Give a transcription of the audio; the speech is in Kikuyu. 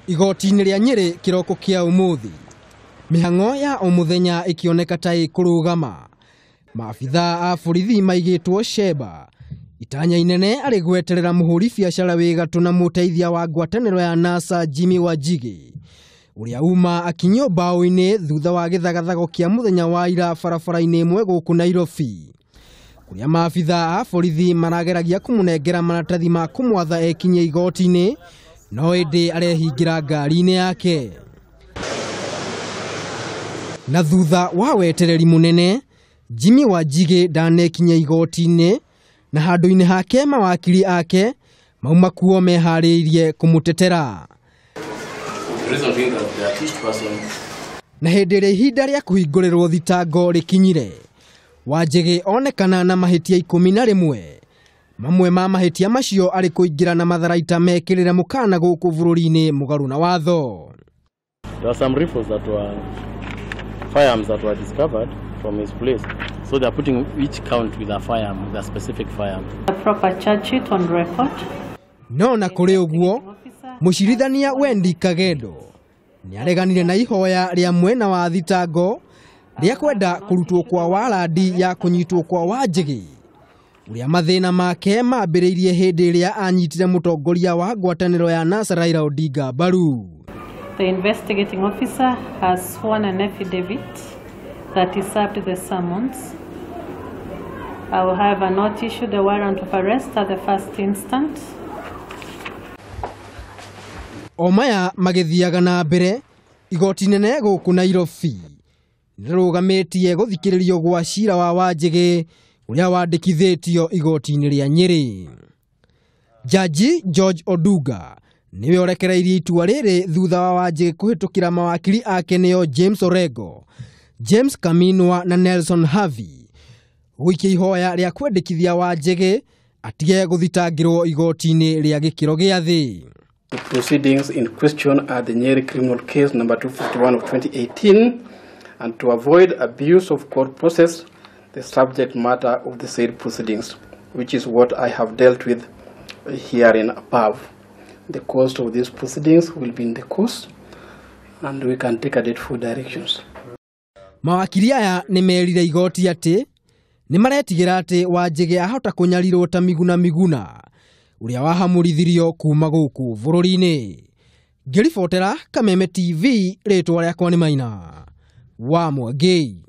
Igoti-inĩ rĩa Nyĩrĩ kĩroko kĩa ũmũthĩ, mĩhang'o ya o mũthenya ĩkĩoneka ta ĩkũrũgama. Maabithaa a borithi maigĩtwo Sheba itanya inene arĩ gweterera mũhũri biacara wĩ gatũ na mũteithia wa ngwatanĩro ya NASA Jimmy Wanjigi ũrĩa uma akinyio mbaũ-inĩ thutha wa gĩthagathago kĩa mũthenya wa ira barabara-inĩ ĩmwe gũkũ Nairobi, kũrĩa maabithaa a borithi marageragia kũmũnengera maratathi ma kũmwatha ekinyie igoti-inĩ, no ĩndĩ arehingĩra ngari-inĩ yake. Na thutha wa wetereri mũnene, Jimmy Wanjigi ndanekinya igoti-inĩ na handũ-inĩ hake mawakiri ake mauma kuo meharĩirie kũmũtetera. Na hĩndĩ ĩrĩa ihinda rĩa kũhingũrĩrwo thitango rĩkinyire, Wanjigi onekana na mahĩtia 11. Mamwe ma mahĩtia macio arĩ kũingĩra na matharaita mekĩrĩre mũkana gũkũ bũrũri-inĩ mũgarũ na watho. There are some rifles that were firearms that were discovered from his place. So they are putting each count with a firearm, with a specific firearm. A proper charge sheet on record. No na kũrĩ ũguo, mũcirithania Wendy Kagendo nĩareganire na ihoya rĩa mwena wa thitango rĩa kwenda kũrutwo kwa warandi ya kũnyitwo kwa Wanjigi, ũrĩa mathĩna make mambĩrĩirie hĩndĩ ĩrĩa anyitire mũtongoria wa ngwatanĩro ya NASA Raila Odinga mbaru. The investigating officer has sworn an affidavit that he served the summons. I will however not issue the warrant of arrest at the first instant. O maya magĩthiaga na mbere, igoti nene gũkũ Nairobi nĩrũgamĩtie gũthikĩrĩrio gwa cira wa Wanjigi ũrĩa wandĩkithĩtio igoti-inĩ rĩa Nyĩrĩ. Jaji George Odunga nĩwe ũrekereirie itua rĩrĩ thutha wa Wanjigi kũhĩtũkĩra mawakiri ake nĩo James Orengo, James Kaminwa na Nelson Harvey gũikia ihoya rĩa kwendekithia Wanjigi atige gũthitangĩrwo igoti-inĩ rĩa gĩkĩro gĩa thĩ. The proceedings in question are the Nyeri criminal case number 251 of 2018, and to avoid abuse of court process, the subject matter of the said proceedings, which is what I have dealt with herein above. The cost of these proceedings will be in the course, and we can take a date for directions. Mawakiri aya nĩ merire igoti atĩ nĩ maretigĩra atĩ Wanjigi ahota kũnyarirwo ta Miguna Miguna ũrĩa wahamũrithirio kuma gũkũ bũrũri-inĩ. Ngĩribotera Kameme TV, rĩtwa rĩakwa nĩ Maina wa Mwangi.